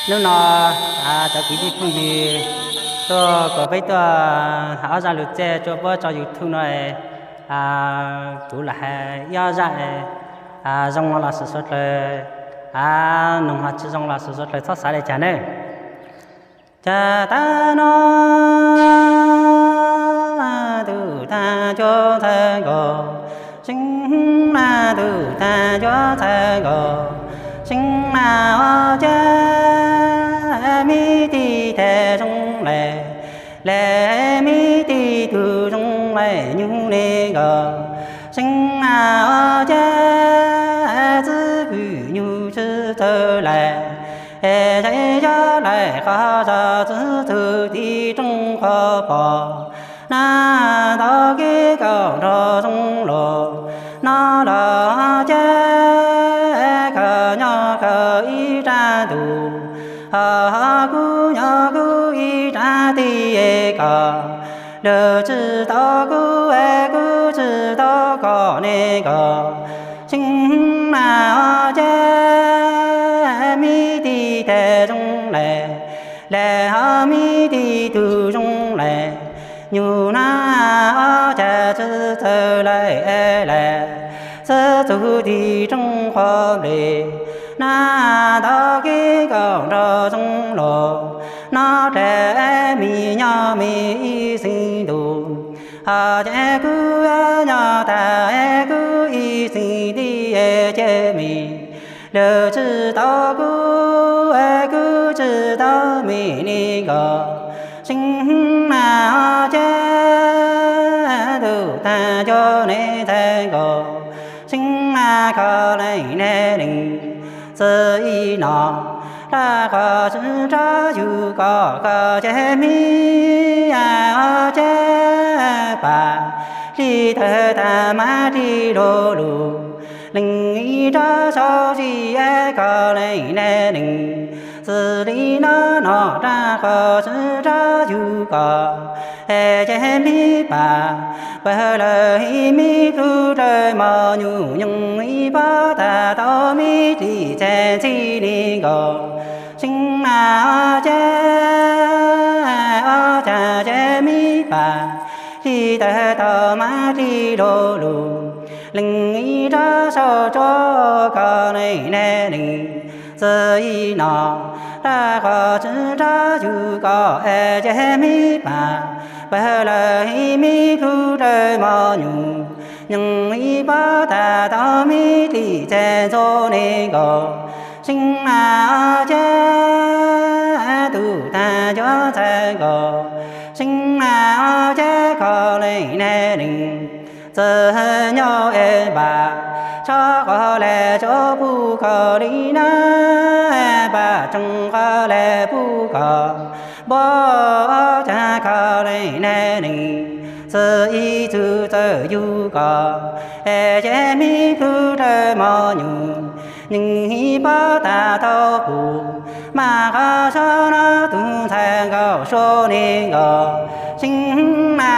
Hnub no cov kwv tij phooj ywg tuaj kom peb tuaj hais ob zaj lus txij tso puab tso YouTube no, kuv lam hais ib ob zaj zoo no los sawv daws, noog ho tsis zoo los sawv daws txhob xav li cas nawb. Cas tag no tus tag cuab txhawv nkaus, seeb na tus tag cuab txhawv nkaus, seeb na ua cas me tij tag zoo lawm, lawm me tij tug zoo lawm nyuj ne nkaus, seeb na ua cas txwv pwm nyuj tsis txawj lawm, es zej zog lawm qhov zos txwv txug tim rooj qhuav pom, nag ntaug kev kaum nrog zoo los, no los cas koj nyob koj ib rab ntug, ho kuv nyob kuv ib rab teb koj, lawv tsis tau kuv es kuv tsis tau koj ne nkaus, seeb na ua cas me tij tag zoo lawm, lawm ho me tij tug zoo lawm, nyuj na ua cas tsis txawj lawm es lawm, txwv txug tim rooj qhuav nplej, nag ntaug kev kaum nrog zoo los, no dlaim me nyob me ib xeem ntuj, ho ces kuv nyob tag es kuv ib xeem nti ces me, lawv tsis tau kuv es kuv tsis tau me ne nkaus, seeb na ua cas tus tag cuab ne txhawv nkaus, seeb na koj leej ne leej txwv ib no, rau qhov tsis rau yug koj koj ces me, ua cas pam hli tawg tag mas hli lug lug, leej ib rab saud zis es koj leej ne leej txwv li no no, rau qhov tsis rau yug koj es ces me pam, pawg lawg ib me plhu dawb mos nyuj, nyoog ib pob tag tau me tij txhab ntxhi li nkaus, seeb na ua cas, ua cas ces me pam hli tawg tau mas hli lug lug, leej ib rab saud tsuav koj leej ne leej txwv ib no, rau qhov tsis rau yug koj es ces me pam, pawg lawg ib me plhu dawb mos nyuj, nyoog ib pob tag tau me tij txhab ntxhua li nkaus, seeb na ua cas tus tag cuab txhawv nkaus, seeb na ua cas koj leej ne leej txwv nyob es npam, tso qhov lawm tso pub koj li na, npam tsoom qhov lawm pub koj, npam ua cas koj leej ne leej txwv ib txwv txawj yug koj es ces me plhu dawb mos nyuj, nyoog ib pob tag tau pum, mas qhov saud no tus txhawv nkaus suab li nkaus, seeb na